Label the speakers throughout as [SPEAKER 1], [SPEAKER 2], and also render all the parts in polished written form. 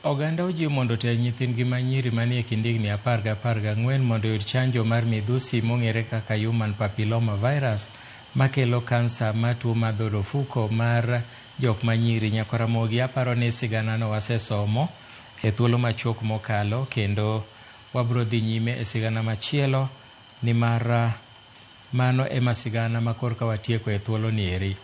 [SPEAKER 1] Oganda ojiw mondo oter nyithindgi ma nyiri manie kind higni 10 gi 14 mondo oyud chanjo mar midhusi mong'ere kaka Human Papilloma Virus makelo kansa ma tuo mar dhood ofuko mar jok manyiri. Nyakoramogi aparo ni sigana no wasesomo e thuolo machuok mokalo, kendo wabro dhi nyime e sigana machielo, nimar mano ema sigana ma korka watieko e thuolo ni eri.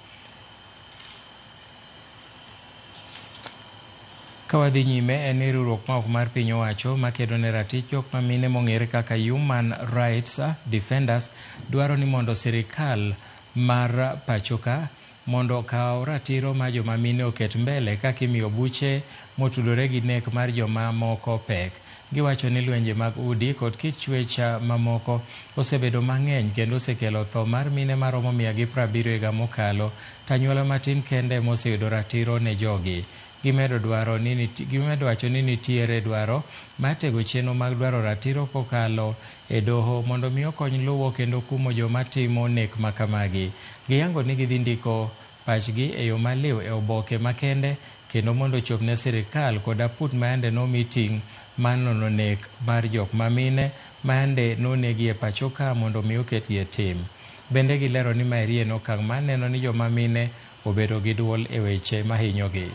[SPEAKER 1] Ka wadhi nyime, en ni riwruok ma ok mar piny owacho makedo ne ratich jok ma mine mong'ere kaka Human Rights Defenders dwaro ni mondo sirikal mar pachoka mondo okaw ratiro mar joma mine oket mbele kaka imiyo buche motudore gi nek mar joma moko pek. Giwacho ni lwenje mag udi kod kit chwech mamoko osebedo mang'eny kendo osekelo tho mar mine maromo 170 higa mokalo, to anyuola matin kende moseyudo ratiro ne jogi. Gimedo wacho ni nitiere dwaro mar tego chenro mag dwaro ratiro kokalo e doho mondo mi okony luwo kendo kumo joma timo nek makamagi. Giyango ni gidhi ndiko pachgi e yo maliw e oboke makende kendo mondo ochop ne sirikal kod aput mayande nomi ting' mar nono nek mar jok mamine mayande nonegi e pacho ka mondo mi oketgi e tim. Bende gilero ni maeri en okang' mar neno ni joma mine obedo gi duol e weche mahinyogi.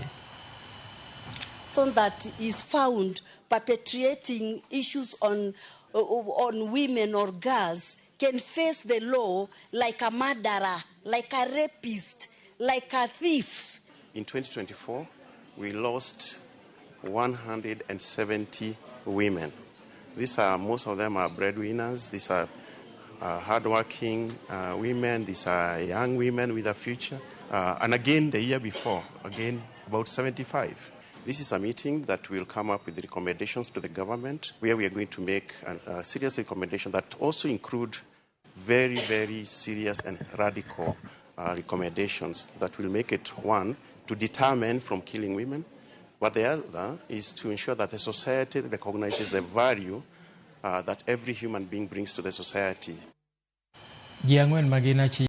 [SPEAKER 2] That is found perpetrating issues on women or girls can face the law like a murderer, like a rapist, like a thief.
[SPEAKER 3] In 2024, we lost 170 women. These are, most of them are breadwinners. These are hardworking women. These are young women with a future. And again, the year before, again, about 75. This is a meeting that will come up with recommendations to the government, where we are going to make a serious recommendation that also include very, very serious and radical recommendations that will make it, one, to deter men from killing women, but the other is to ensure that the society recognizes the value that every human being brings to the society.
[SPEAKER 1] Ji ang'wen ma gin achi